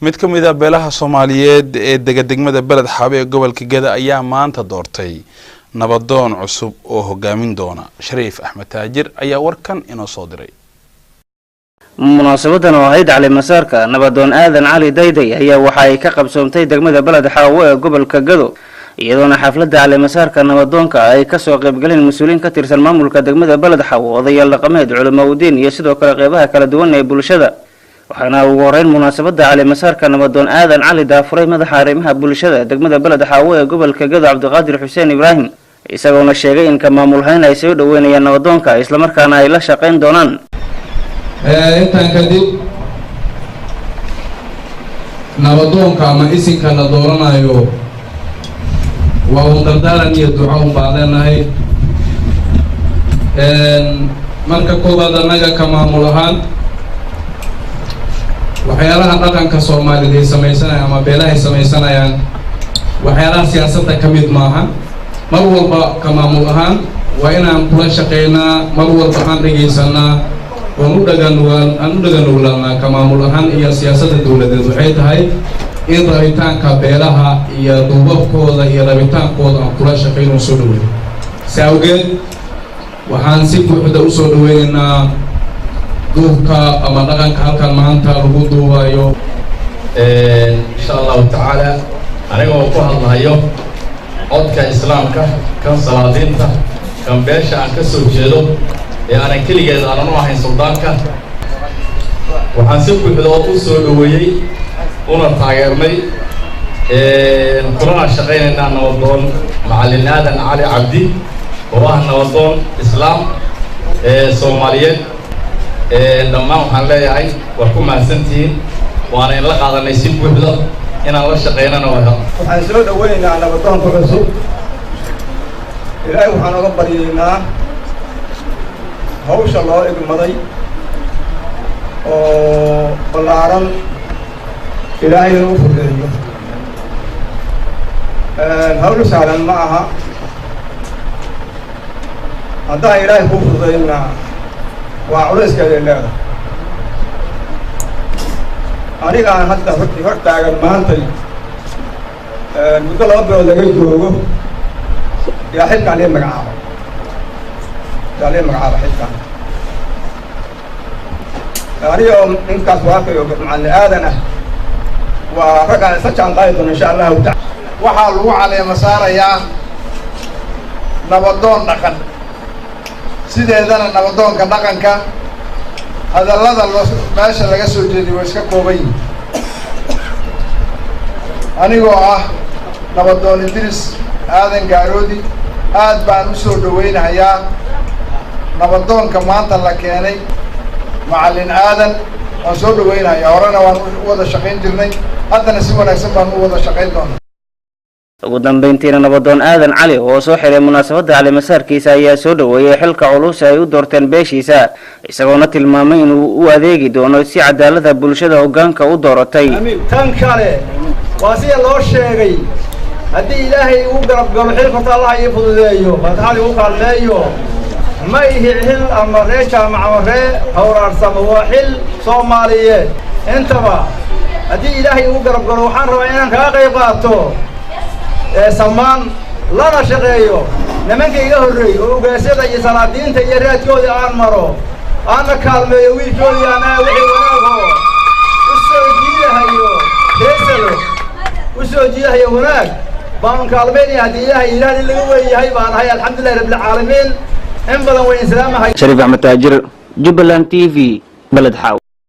Mid ka mid a beelaha Soomaaliyeed ee dega degmada Beled Xaabe ee gobolka Geda ayaa maanta doortay nabadoon cusub oo hogaamin doona. Shariif Axmed Taajir ayaa warkan inoo soo diray. Munaasabadan oo ahayd caleemasaarka nabadoon Aadan Cali Dayday ayaa waxa ay ka qabsoontay degmada Beled Xaawo ee gobolka Gado, iyadoona xafladda caleemasaarka nabadoonka ay kasoo qaybgaleen mas-uuliyiin ka tirsan maamulka degmada Beled Xaawo, odayaal dhaqameed, culamaa udiin iyo sidoo kale qeybaha kala duwan ee bulshada. Waxaana ugu horeyn munaasabada caleemasaarka nabadoon Aadan Cali daafuray madaxa arrimaha bulshada degmada Beled Xaawo ee gobolka Gado, Cabdiqaadir Xuseen Ibraahim, isagoona sheegay in ka maamulhayn ay soo dhaweynayaan nabadoonka, islamarkaana ay la shaqayn doonaan. Intaan kadib, nabadoonka ama isinka la dooranayo waa un dardaaran iyo duco un baan leenahay. Marka koowaad, annaga ka maamul ahaan, waxyaalaha dhaqanka Soomaaliyeed ay samaysanayaan ama beelahay samaysanayaan, waxyaalaha siyaasadda ka mid maaha. Mar walba ka maamul ahaan waa inaan kula shaqaynaa, mar walba aan dhegaysanaa oon u dhagannugaan aan u dhaganuglaanaa. Ka maamul ahaan iyo siyaasadda dowladeed waxay tahay in rabitaanka beelaha iyo duubabkooda iyo rabitaankooda aan kula shaqayno, soo dhaweyn. Si awgeed waxaan si buuxda u soo dhaweynaynaa duubka ama dhaqanka halkan maanta lagu duubayo. Insha Allahu tacaala, anigoo ku hadlahayo codka Islaamka, kan salaadiinta, kan beesha aan ka soo jeedo ee aanan keligeed aanan u ahayn suldaanka, waxaan si buuxda oo u soo dhoweeyey una taageernay kulana shaqaynaynaa nabadoon Macallin Aadan Cali Cabdi oo ah nabadoon Islaam ee Soomaaliyeed. Dhammaan waxaan leeyahay waa ku mahadsantihiin, waana inla qaadanay si buuxda inaan la shaqaynana. Waa waxaan soo dhaweynaynaa nabadoonka cusub. Ilaahay waxaan oga baryaynaa hawsha loo igmaday oo ballaaran Ilaahay inuu fudeeyo. Hawlu sahlan ma aha. Haddaan Ilaahay kuu fududaynna, waa culayskeeday leedahay. Anigaan hadda hor taagan maantay, muddo 2 bilood laga joogo yaa xilkaan lii magacaaba, yaa lii magacaaba xilkaan. Anigoo ninkaas waakayo Macallin Aadan ah waa raggaan isla jaan qaadi doono, insha Allahu taala. Waxaa lagu caleema saarayaa nabadoon dhaqan. Sideedana nabadoonka dhaqanka hadallada loo meesha laga soo jeediyo waa iska kooban yihin. Anigoo ah nabadoon Idris Aadan Gaaroodi, aad baan u soo dhaweynahayaa nabadoonka maanta la keenay, Macallin Aadan. Waan soo dhaweynahayaa. Horena waan u wada shaqayn jirnay, haddana si wanaagsan baan u wada shaqayn doonaa. Ugu dambeyntiina, nabadoon Aadan Cali oo soo xiray munaasabadda caleemasaarkiisa ayaa soo dhaweeyey xilka culus ay u doorteen beeshiisa, isagoona tilmaamay inuu u adeegi doono si cadaalada bulshada hoggaanka u dooratay. Tan kale waa sida loo sheegay, haddii Ilaahay igu garab galo xil horta, Allah ii fududeeyo, faatixada igu kaalmeeyo. Ma ihi xil ama ree Jaamac ama ree Hawraarsamo, waa xil Soomaaliyeed intaba. Haddii Ilaahay igu garab galo, waxaan rabaa inaan kaga qayb qaato samaan, lana shaqeeyo nimanka iga horreey oo ugaasyada iyo salaadiinta iyo raadkooda aan maro, aanna kaalmeeyo wiilkoodii anaa wixii wanaagoo u soo jiidahayo reesalo u soo jiidahayo wanaag baanu kaalmaynaya. Haddii Ilaahay ilaah in laga weyn yahay baan ahay. Alxamdulillahi Rabbilcaalamiin, in badan way islaamahay. Shariif Axmed Taajir, Jubbaland TV, Beled Xaaw.